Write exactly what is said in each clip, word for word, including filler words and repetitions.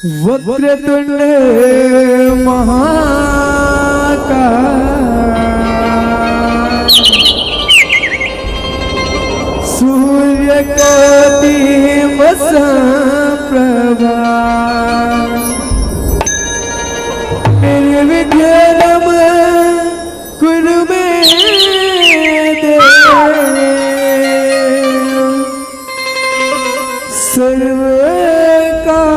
वक्रतुंड महाकाय, सूर्यकोटि समप्रभा, निर्विघ्नं कुरु मे देव, सर्व कार्येषु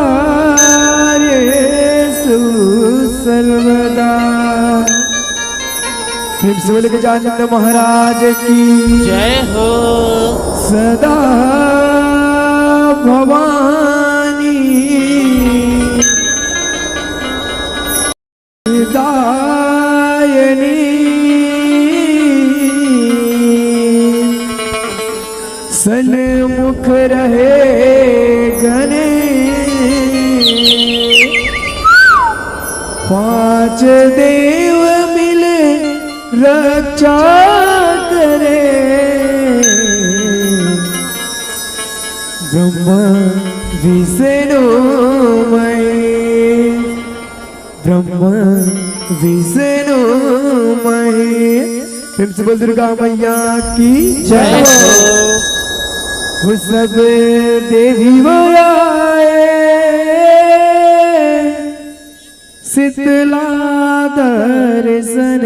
सर्वदा। प्रेम से बोले गजानंद महाराज की जय हो। सदा भवानी दायनी, सन्मुख रहे गणेश। पांच देव मिल रक्षा करे, ब्रह्मा विष्णु महेश। ब्रह्मा विष्णु महेश। प्रेम से बोल दुर्गा मैया की जय हो। वो सब देवी वो आए, शीतला दर्शन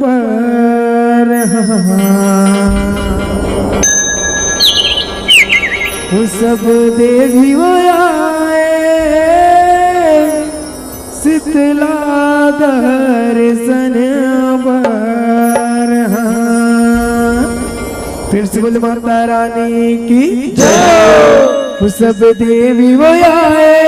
बर। वो सब देवी वो आए, शीतला दर्शन बर। फिर से बोले माता रानी की जय। वो सब देवी वो आए।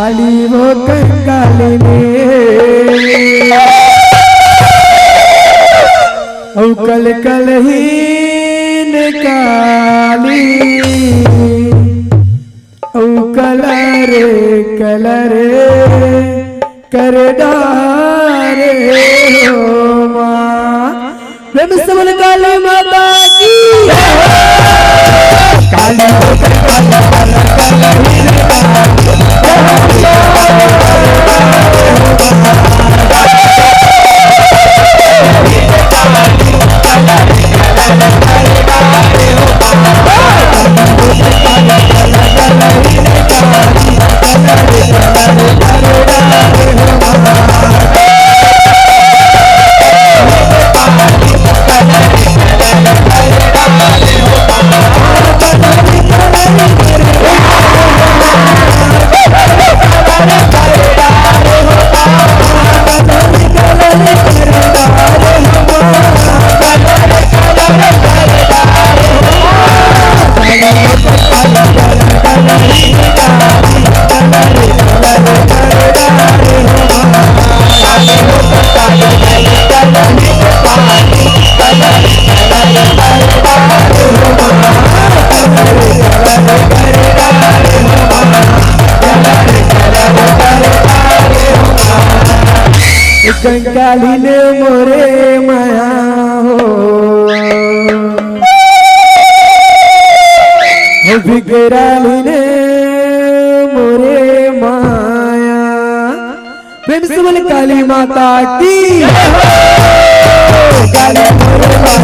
काली वो कंकाली ने, अउ कल कल हीन काली, अउ कलर कलर कर डारे हो माँ। प्रेम से बोल काली माता की। काली कंकाली ने मोरे माया हो, हो बिकराली ने मोरे माया। प्रेम से बोल काली माता की। काली मोरे माया, बिकराली मोरे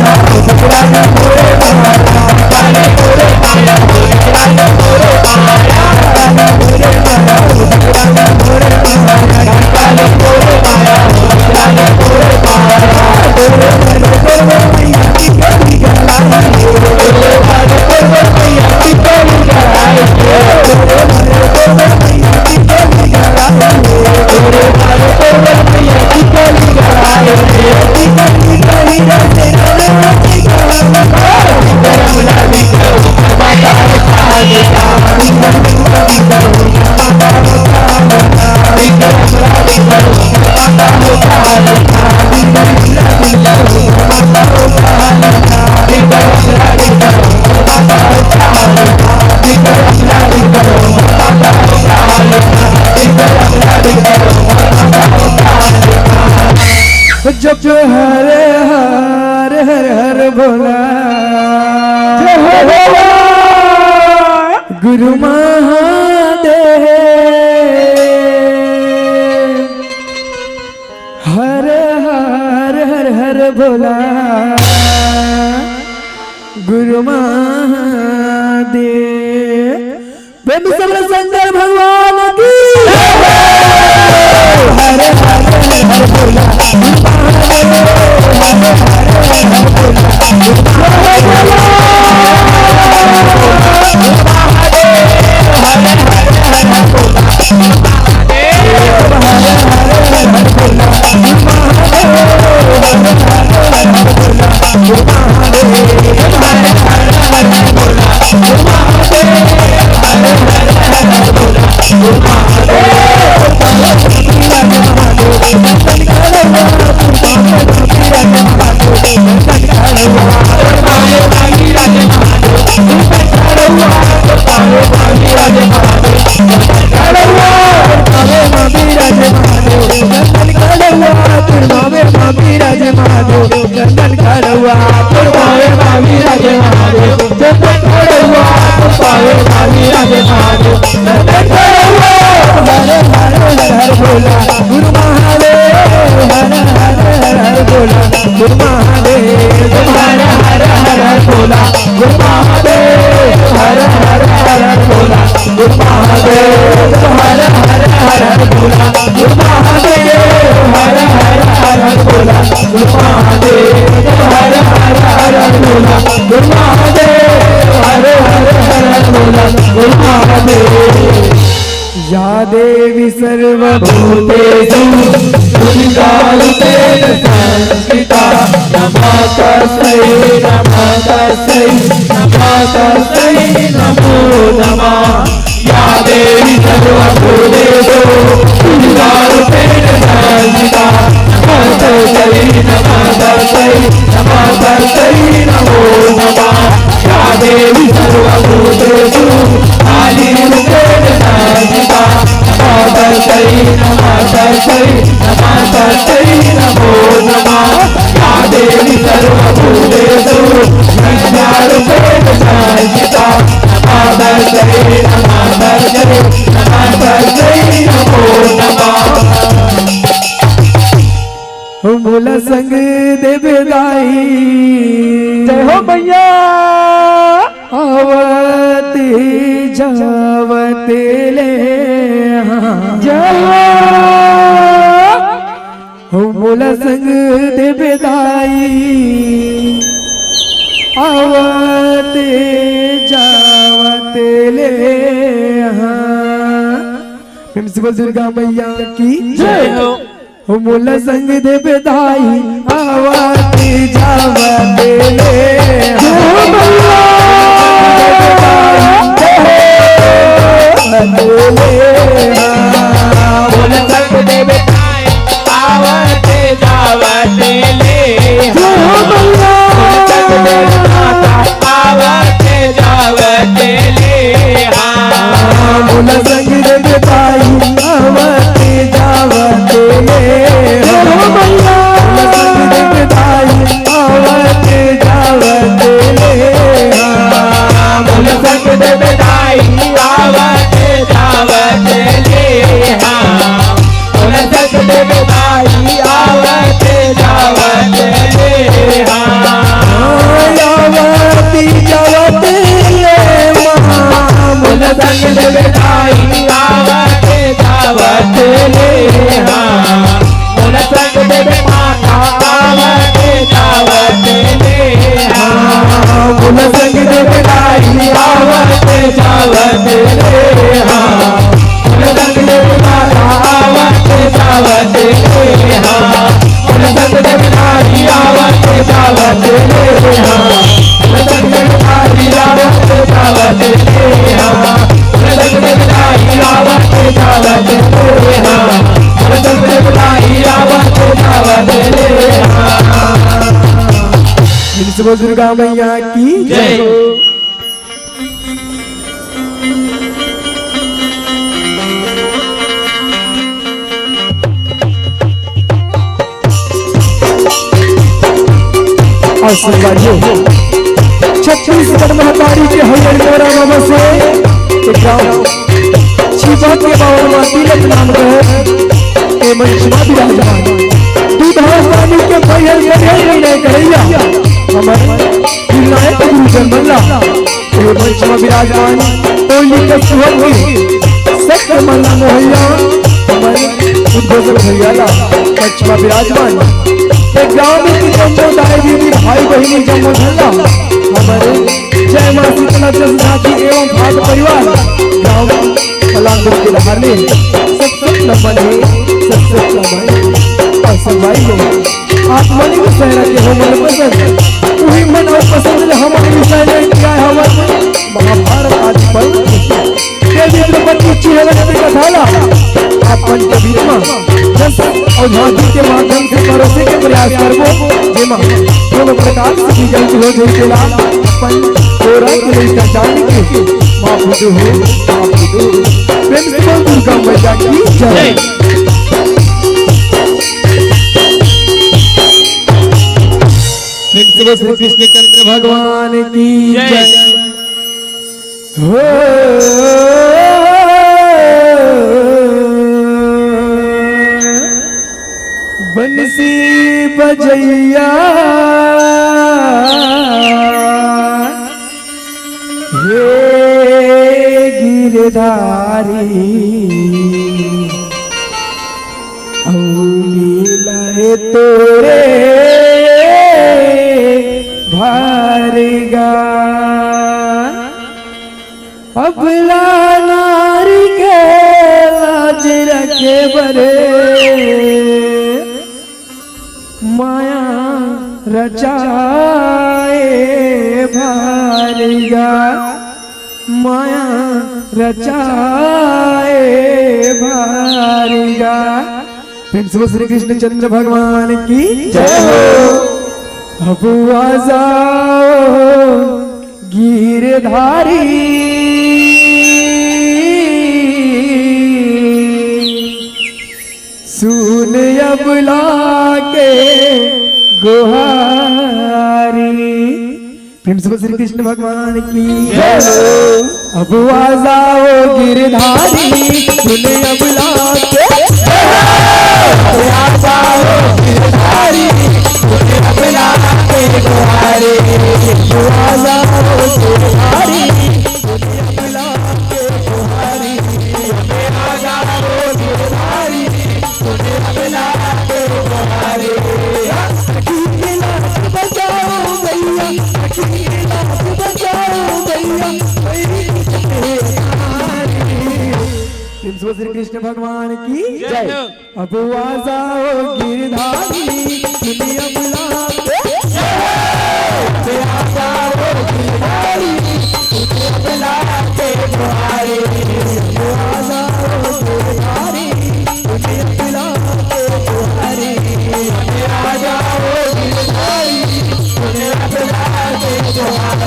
माया। जप हर हर हर हर भोला, जय हो भोला। गुरु महादेव। हर हर हर हर भोला, गुरु महादेव। प्रेम से बोलो शंकर भगवान की। हर हर हर हर भोला, गुरु महादेव। हर हर हर हर भोला, गुरु महादेव। या देवी सर्वभूतेषु गुणकारुतेन संस्थिता। नमः तस्मै, नमः तस्मै, नमः तस्मै नमो नमः। या देवी सर्वभूतेषु नमः तस्मै नमो नमः। या देवी सर्वभूतेषु काली रूपेण संस्थिता। नमः तस्मै नमः तस्मै नमः तस्मै नमो नमः। या देवी सर्वभूतेषु विद्यारूपेण संस्थिता। नमः तस्मै नमः तस्मै नमः तस्मै नमो नमः। हो मोला संग देबे दाई। जय हो मैया। आवत जावत ले हाँ। जय हो। हो मोला संग देबे दाई। आवत जावत ले हाँ। प्रेम से बोल दुर्गा मैया की जय हो। हो मोला संग देबे दाई, आवत जावत ले। हो मोला संग देबे दाई, आवत ले। मोला संग देबे दाई, आवत जावत ले। हो मोला संग देबे दाई, आवत जावत ले। हाँ। मोला संग देबे दाई, आवत जावत ले। हो मोला संग देबे दाई, आवत जावत ले। हाँ। मोला संग देबे दाई, आवत जावत ले। हाँ। मोला संग देबे दाई, आवत जावत ले। हाँ। आवत जावत ले माँ। मोला संग देबे दाई, आवत जावत ले। हाँ। मोला संग देबे माता, आवत जावत ले। हाँ। मोला संग देबे दाई, आवत जावत ले। हाँ। मोला संग देबे माता, आवत जावत ले। हाँ। मोला संग देबे दाई, आवत जावत ले। हाँ। मोला संग देबे दाई, आवत जावत ले। हाँ। मोला संग देबे दाई, आवत जावत ले। हाँ। मोला संग देबे दाई, आवत जावत ले। हाँ। प्रेम से बोल दुर्गा मैया की जय। जय। अउ संगवारी हो, छत्तीसगढ़ महतारी के हरियर मोरा बाबा से एक गाँव छिपा के बावन माटी ल प्रणाम करे। ए मंच म विराजमान दूधार पानी के भैया गढ़िया निर्णय करैया हमर विनायक गुरुजन मन ला, ए मंच म विराजमान कोयली के सुहर के सत्य मन ला मोहैया हमर उद्घोषक भैया ला मंच म विराजमान ए गाँव में के जम्मो दाई दीदी भाई बहिनी जम्मो झन ला हमर जय माँ शीतला जस झांकी एवं भाग परिवार गाँव पलांगुर के लहार ले सत सत नमन हे, सत सत नमन। अउ संगवारी हो, आप मन भी सहरा के हो मन पसंद, उही मन अउ पसंद ले हमन विषय ले के आए हवन महाभारत आदि पर्व। देवी द्रौपदी चिहलन के कथा ला आप मन के बीच म जस अउ झांकी के माध्यम से परोसे के प्रयास करबो, जेमा कोनो प्रकार से भी गलती हो जाए तेला अपन तोरा के लइका जान के माफ दे हो, माफ दे हो। प्रेम से बोल दुर्गा मैया की जय। जय। प्रेम से बोल श्री कृष्णचंद्र भगवान की जय। जय। हो बंसी बजैया हे गिरधारी, अउ लीला हे तोरे भारी गा। अबला नारी के लाज रखे बर माया रचाए भारी गा, माया रचाए भारी गा। प्रेम से बोल श्री कृष्णचंद्र भगवान की जय हो। अब आ जाओ गिरधारी, सुन अबला के गुहारी। प्रेम से बोल श्री कृष्ण भगवान की। अब आ जाओ गिरधारी, सुन अबला के। आ जाओ गिरधारी, सुन अबला के गुहारी। आ जाओ गिरधारी, सुन अबला के गुहारी। आ जाओ गिरधारी, सुन अबला के गुहारी। सखी के लाज बचाओ भैया, सखी के लाज बचाओ भैया, भैया। प्रेम से श्री कृष्ण भगवान की जय। अब आ जाओ गिरधारी, सुन अबला के। आ जाओ गिरधारी, सुन अबला के गुहारी। आ जाओ गिरधारी, सुन अबला के गुहारी। आ जाओ गिरधारी, सुन अबला के गुहारी।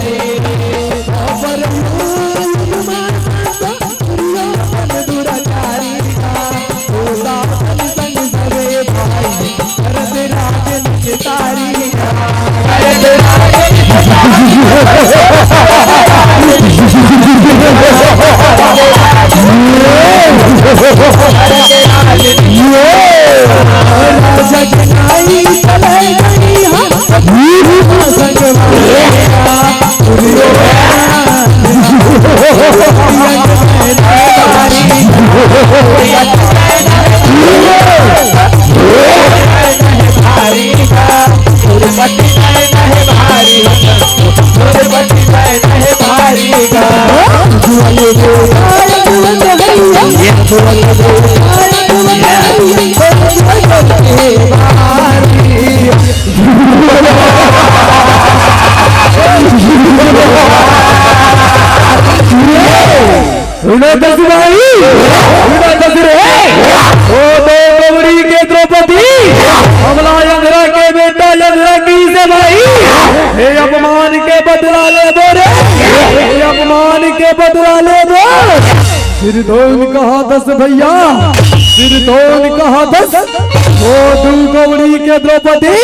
सुनो दस भाई, सुनो दस रे। ओ दो कमरी के द्रौपदी, हमला अंधरा के बेटा अंधरा की से भाई, हे अपमान के बदला लेबो रे, हे अपमान के बदला लेबो। सिरधोन कहा दस भैया, सिरधोन कहा दस। ओ दू कमरी के द्रौपदी,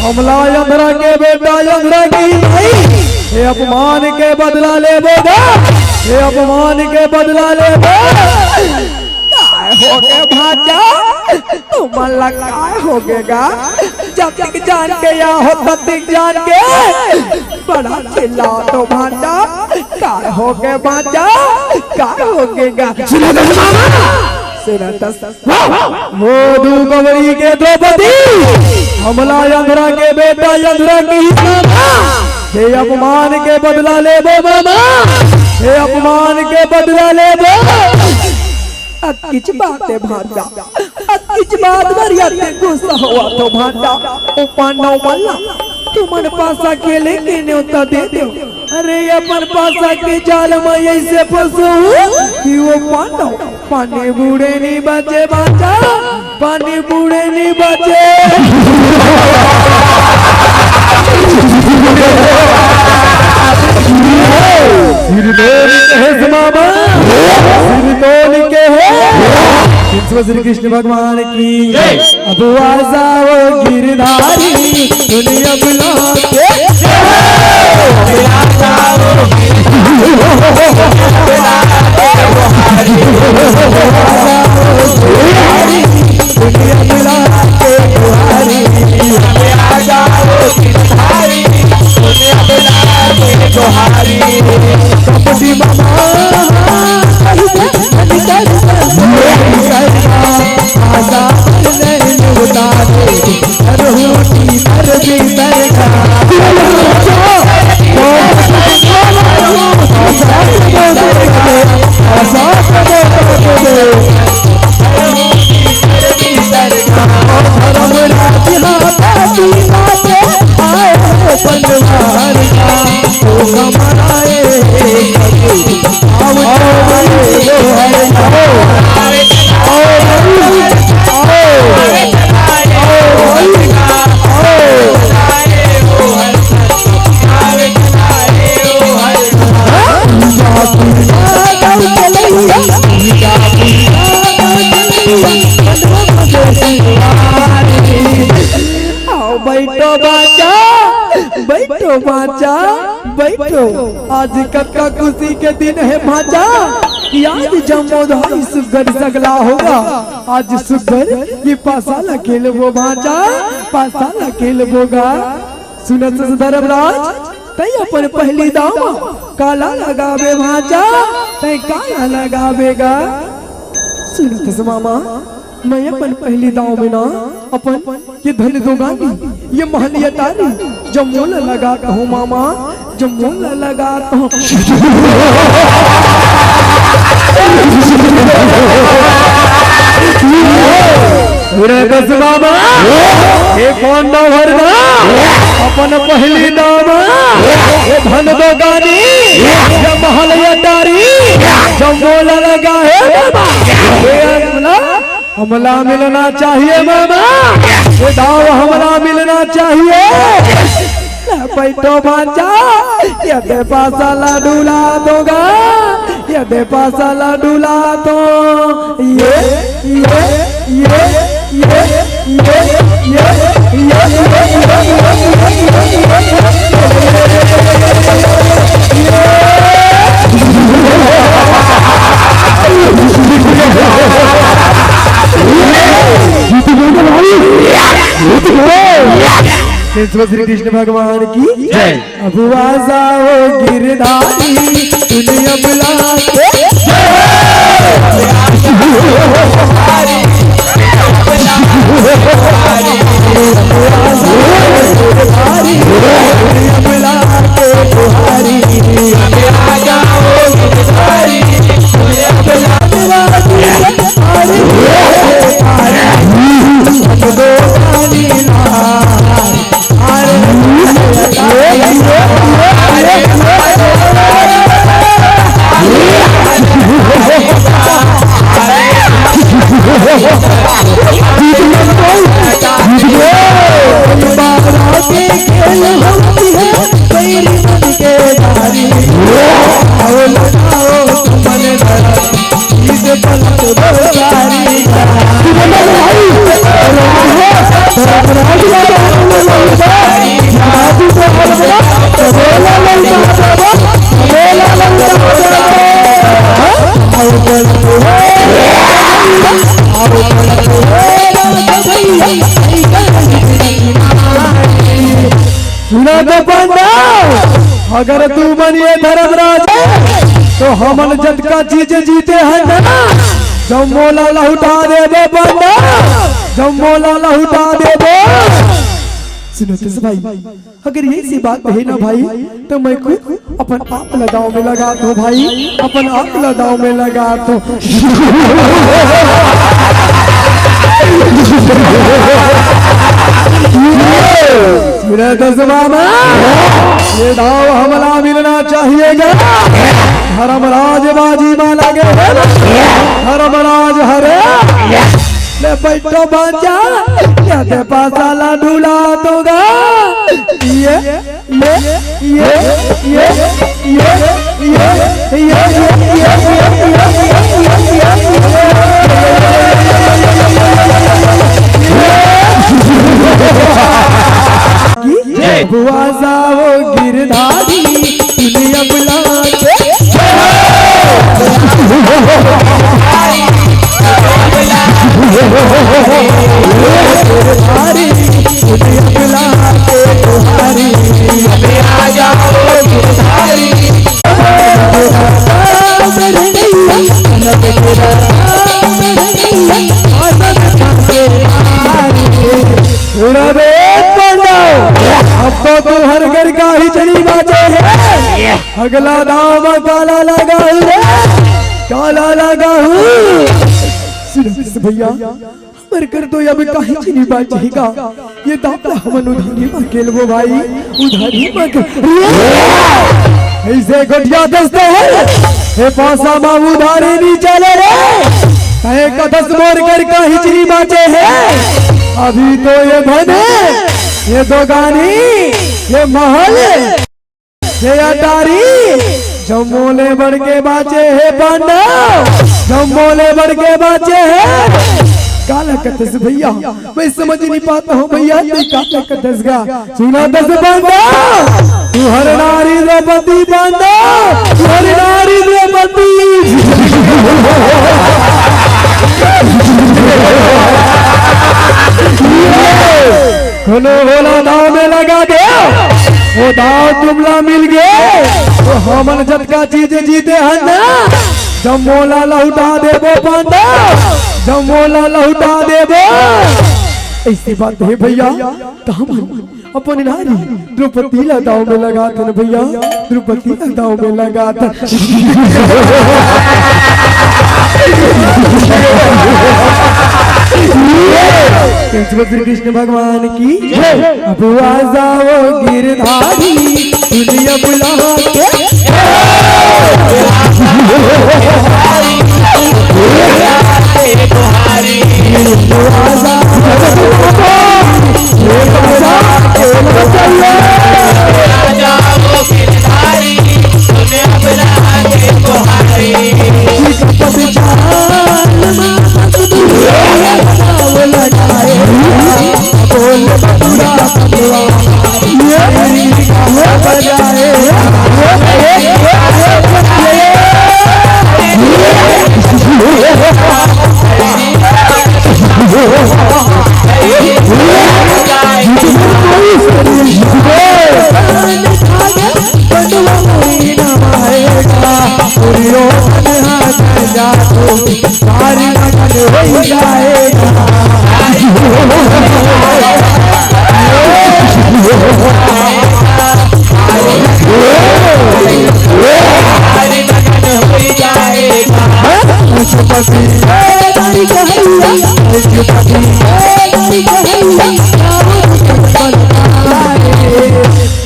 हमला अंधरा के बेटा अंधरा की भाई, हे अपमान के बदला लेबो गा, हे अपमान के बदला लेबो। काय होगे भांचा? तुमन ला काय होगे गा? जतिक जान के या हो ततिक जान के बड़ा चिल्लात हो भांचा। काय होगे भांचा? काय होगे गा? सुनो दस मामा। सुनो दस। वो दू कमरी के द्रौपदी, हमला अंधरा के बेटा अंधरा की मामा, हे अपमान के बदला लेबो मामा, हे अपमान के बदला लेबो। अतकिच बात हे भांचा, अतकिच बात बर अतेक गुस्सा होवत हो भांचा। ओ पांडव मन ला तुमन पासा खेले के नेवता दे देव। अरे अपन पासा के जाल म अइसे फंसो कि वो पांडव पानी बूड़े नी बचे भांचा, पानी बूड़े नी बचे। सिरधोन के हे मामा, सिरधोन के हे। प्रेम से श्री कृष्ण भगवान की। अब आ जाओ गिरधारी, सुन अबला के। बइठो, आज कतका खुशी के दिन हे भांचा, कि आज जम्मो धारी सुग्घर सगला होगा। आज सुग्घर ये पासा ला खेलबो भांचा, पासा ला खेलबो गा। सुनत हस धर्मराज, तैं अपन पहली दांव म काला लगाबे भांचा, तैं काला लगाबे गा। सुनत हस मामा, मैं अपन पहली दांव में ना अपन ये धन दोगानी, ये महल अटारी, जम्मो ला लगात हंव मामा, जम्मो ला लगात हंव। सुनत हस मामा, ये कोन दांव हरे ना? अपन पहली दांव म ये धन दोगानी, ये महल अटारी, जम्मो ला लगा हे मामा। ये हमला हमला मिलना चाहिए मामा, ये दांव हमला मिलना चाहिए। ले बइठो भांचा, ये दे पासा ला डुला दोगा, ये दे पासा ला डुला दो। ये, ये, ये, ये, ये, ये, ये, ये, ये, ये, ये, ये, ये, ये, श्री कृष्ण भगवान की जय। अब आ जाओ गिरधारी, दुनिया बुला के। सुना तो पंडा, अगर तुमन ये धर्मराज हे, तो हमन जतका चीज जीते हन ना, जम्मो ला लहुटा देबो पंडा, जम्मो ला लहुटा देबो। सुनो तो भाई, अगर यही सी बात हे ना भाई, तो मैं खुद अपन आप ला दांव में लगात हंव भाई, अपन आप ला दांव में लगात हंव। सुनत हस मामा, ये दांव हमला मिलना चाहिए गा। धर्मराज बाजी म लगे हे, धर्मराज हरे। ले बइठो भांचा, ये दे पासा ला डुला दोगा। ये बुआ जाओ गिरधारी, दुनिया बुला के। उड़ा दे पंडा, अब तो तुंहर घर का ही चली बाजे हे। अगला दांव म काला लगाहू रे, काला लगाहू। सुनो भैया, हमर घर तो अब काहीच नइ बाचही गा। ये दांव ला हमन उधारी म खेलबो भाई, उधारी म खेल-, अइसे गोठियाथस हे, ए पासा म उधारी नइ चले रे। तैं कथस मोर घर काहीच नइ बाचे हे। अभी तो ये धन, ये दोगानी, ये महल, ये अटारी जम्मो ले बढ़ के बाचे हे पंडा, जम्मो ले बढ़ के बाचे हे। काला कथस भैया, मैं समझ नहीं पाता हूँ भैया, तैं काला कथस गा। सुना दस बांधा, तुहर नारी द्रौपदी बांधा, तुहर नारी द्रौपदी। कोनो भोला दाव में लगा दे, वो दाव तुमला मिल गे, तो हमन जतका चीज जीते हन ना, जम्मो ला लहुटा देबो बांधा, जम्मो ला लहुटा देबो। ऐसी बात हे भैया, त हमन अपन नारी द्रौपदी ला दाव में लगाथन भैया, द्रौपदी ला दाव में लगाथन। कृष्ण भगवान की जय। अब आ जाओ गिरधारी, दुनिया बुला के।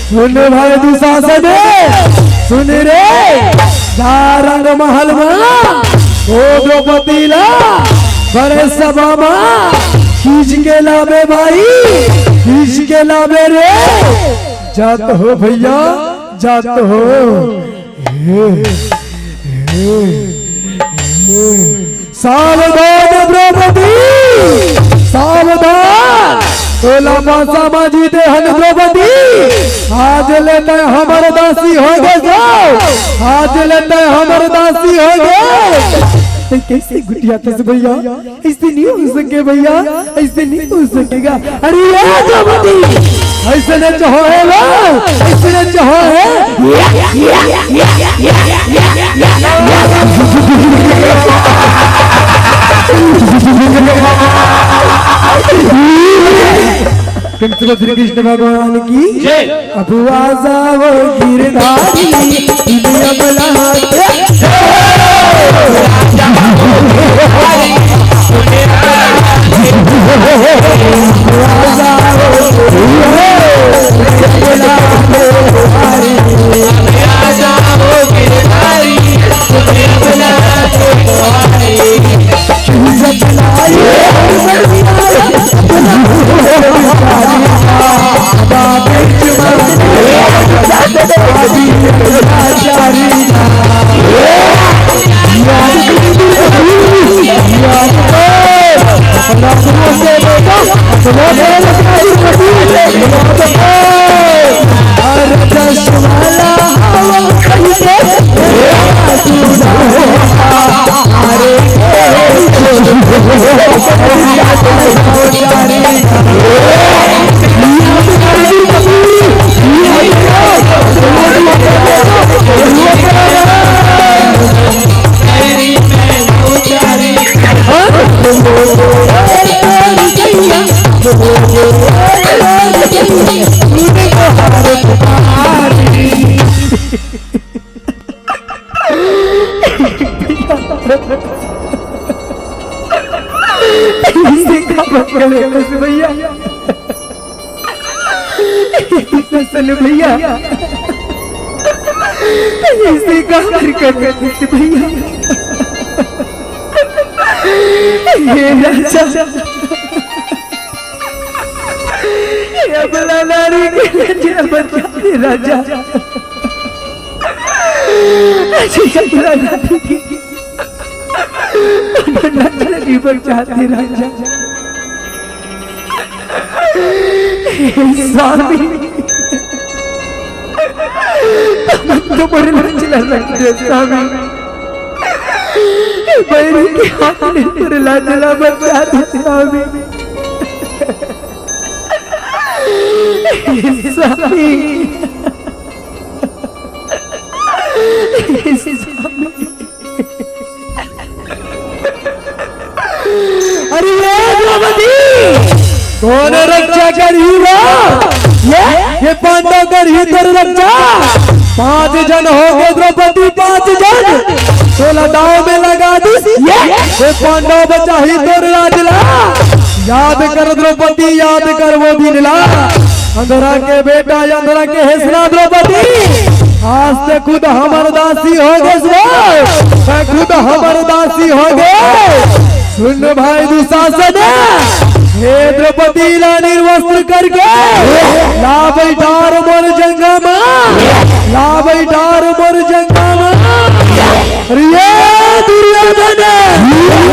सुन भाई दुशासन, सुन रे, जा रंग महल मा ओ द्रौपदी ला बड़े सभा मा खींच के लाबे भाई, खींच के लाबे रे। जात हो भैया, जात हो। हे, हे, हे। सावधान द्रौपदी, सावधान। तोला पासा मा जीते हन द्रौपदी, आज ले तैं हमर दासी हो गे हो, आज ले तैं हमर दासी हो गे। तैं कैसे गोठियाथस भैया? ऐसे नहीं हो सके भैया, ऐसे नहीं हो सकेगा। अरे ये द्रौपदी, ऐसे नहीं चाहो है वो, ऐसे नहीं चाहो है। कृष्ण भगवान की जय। अब आ जाओ गिरधारी, दुनिया बुला के। भैया, ऐसे का मर कर कर भैया? हे राजा, ये अपना नारी के लिए बचा दे राजा। ऐसे अपना नारी के नजर नहीं बचाते राजा। हे स्वामी, तुम तो मोर लाज ला रख दे स्वामी। हे बैरी के हाथ ले मोर लाज ला बचा दे स्वामी। हे स्वामी, हे स्वामी। अरे ये द्रौपदी, कोन रक्षा करही गा? ये, ये पांडव करही तोर रक्षा। पांच झन होगे द्रौपदी, पांच झन। तोला दांव में लगा दिस ये, ये पांडव बचाही तोर राज ला। याद कर द्रौपदी, याद कर वो दिन ला। अंधरा के बेटा, अंधरा के हेसना द्रौपदी, आज ते खुद हमर दासी होगेस वो, ते खुद हमर दासी होगे। सुन भाई दुशासन, हे द्रौपदी ला निर्वस्त्र करके ला बइठार मोर जंघा मा, ला बइठार मोर जंघा मा। अरे ये दुर्योधन,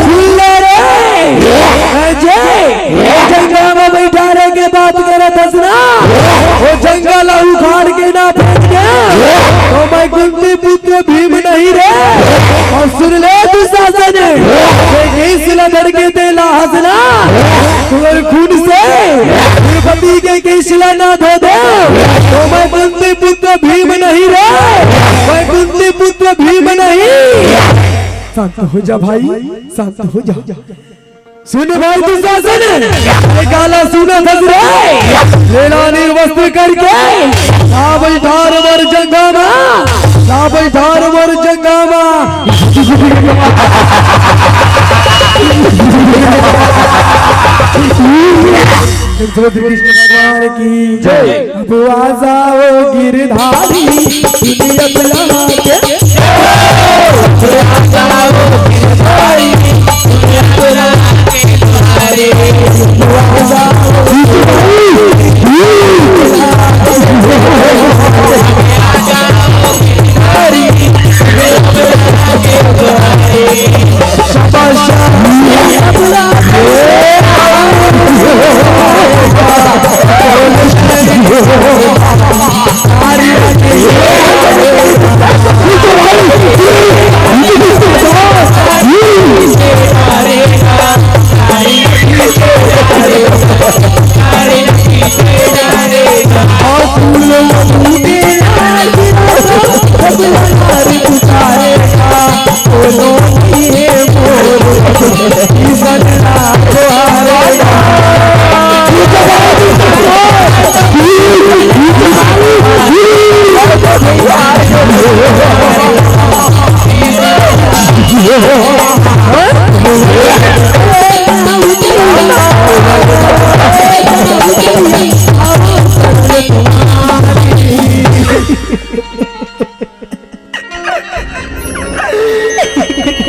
सुन ले रे, अजय, जंघा में बइठारे के बात करत हस ना, वो जंघा ला उखाड़ के ना फेंक दे, तो मैं कुंती पुत्र भीम नहीं रे। अउ सुन ले दुशासन, ये केस ला धर के तेला हंसना, तुंहर खून से द्रौपदी के केस ला ना धो दे, तो मैं कुंती पुत्र भीम नहीं रे, मैं कुंती पुत्र भीम नहीं। शांत हो जा भाई, शांत हो जा। सुन भाई दुशासन, ये काला सुनत हस रे, लेला निर्वस्त्र करके ला बइठार मोर जंघा मा, ला बइठार मोर जंघा मा। श्री कृष्ण भगवान की जय। अब आ जाओ गिरधारी, दुनिया बुला के।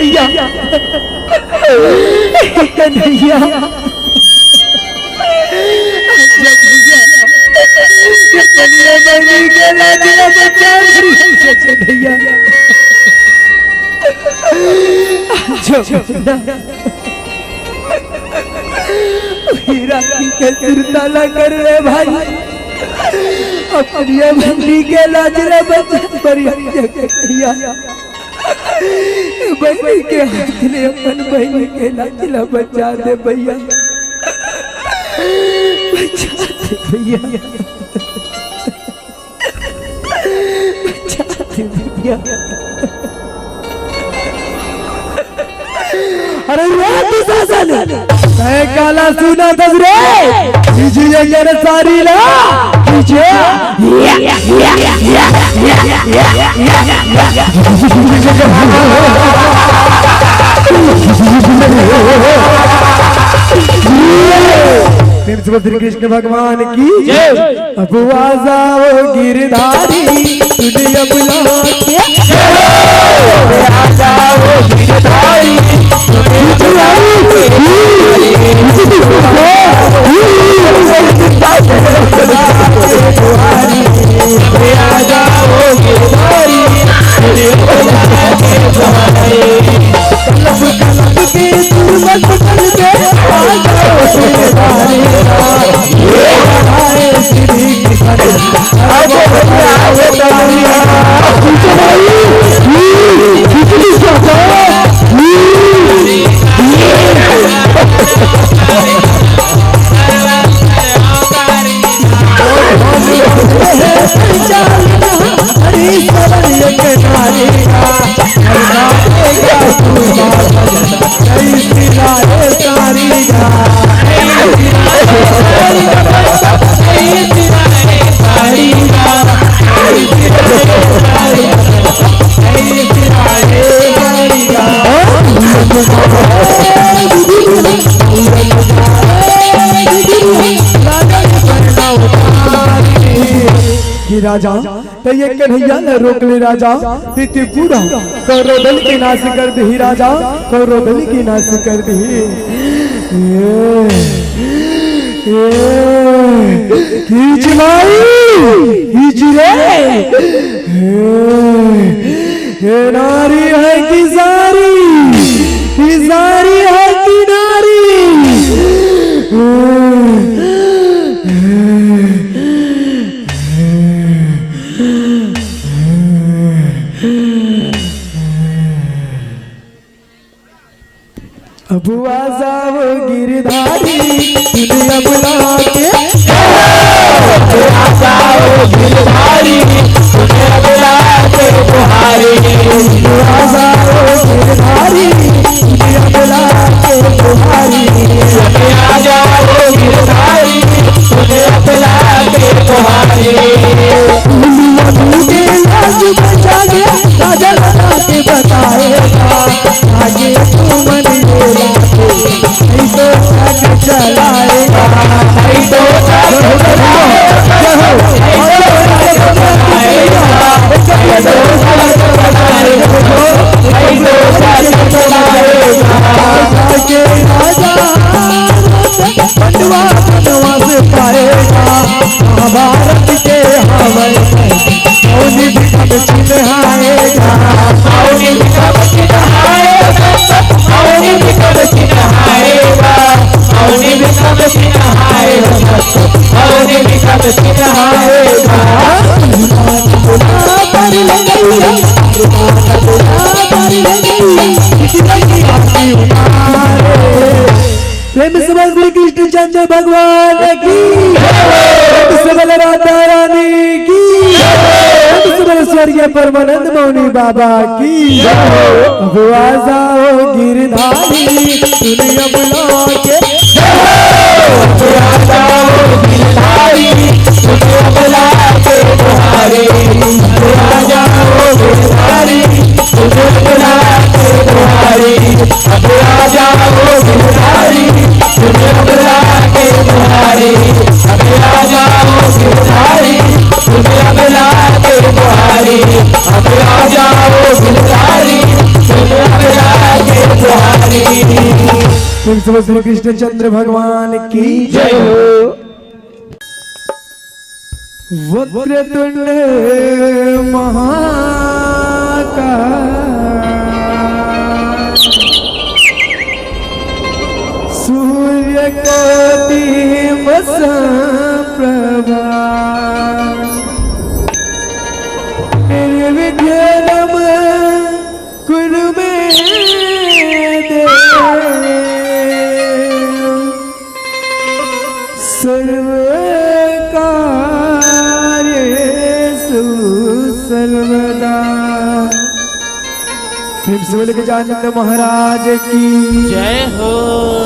भैया, भैया, भैया, ये कनिया बहिनी के लाज ला बचा, भैया। जो ना, हीरा की के सुरता ला कर रे भाई, अपनी बहिनी के लाज ला बचा, भैया। बहिनी के हाथ ले अपन बहिनी के लाज ला बचा दे भैया, बचा दे भैया, बचा दे भैया। अरे रे दुशासन, तैं काला सुनत हस रे, कीजिए कर सारी ला, कीजिए। प्रेम से बोल श्री कृष्ण भगवान की जय। अब आ जाओ गिरधारी, दुनिया बुला के। आ जाओ गिरधारी, दुनिया बुला के। आ जाओ गिरधारी, दुनिया बुला के। कलप कलप के राजा, त ये कन्हैया ल रोक ले राजा, ते ते पूरा कौरव दल के नाश कर दिही राजा, कौरव दल के नाश कर दिही। ए, ए, खींच भाई, खींच रे। ए, हे नारी है कि सारी, कि सारी है कि नारी। अब आ जाओ गिरधारी, तूने अब लाके। अब आ जाओ गिरधारी, तूने अब लाके बुहारी। अब आ जाओ गिरधारी, तूने अब लाके बुहारी। अब आ जाओ गिरधारी, तूने अब लाके बुहारी। दुनिया तूने लाज बचा के, राजा बना के बताएगा। आगे तू मन ये लागे, नहीं तो सच चलाएगा। नहीं तो सच चलाएगा। आगे राजा बनवा बनवा से पाएगा। महाभारत के हवाई मौनी भी कब चिन्हाएगा। मौनी भी कब चिन्हाएगा। मौनी भी कब चिन्हाएगा। मौनी भी कब चिन्हाएगा। मौनी भी कब चिन्हाएगा। प्रेम से बोल श्री कृष्णचंद्र भगवान की, प्रेम से बोल राधा रानी की, प्रेम से बोल स्वर्गीय परमानंद मौनी बाबा की। अब आ जाओ गिरधारी, दुनिया बुला के। अब आ जाओ गिरधारी, दुनिया बुला के तुम्हारी। अब आ जाओ गिरधारी, तुझे बुला के तुम्हारी। अब आ जाओ गिरधारी, तुझे बुला के तुम्हारी। अब आ जाओ गिरधारी, तुझे बुला के तुम्हारी। अब आ जाओ गिरधारी, तुझे बुला के तुम्हारी। प्रेम से श्री कृष्णचंद्र भगवान की जय हो। वक्रतुंड महाकाय, सूर्यकोटि समप्रभा, निर्विघ्नं कुरु मे देव। सर्वकार्येषु सर्वदा। प्रेम से बोले गजानन महाराज की जय हो।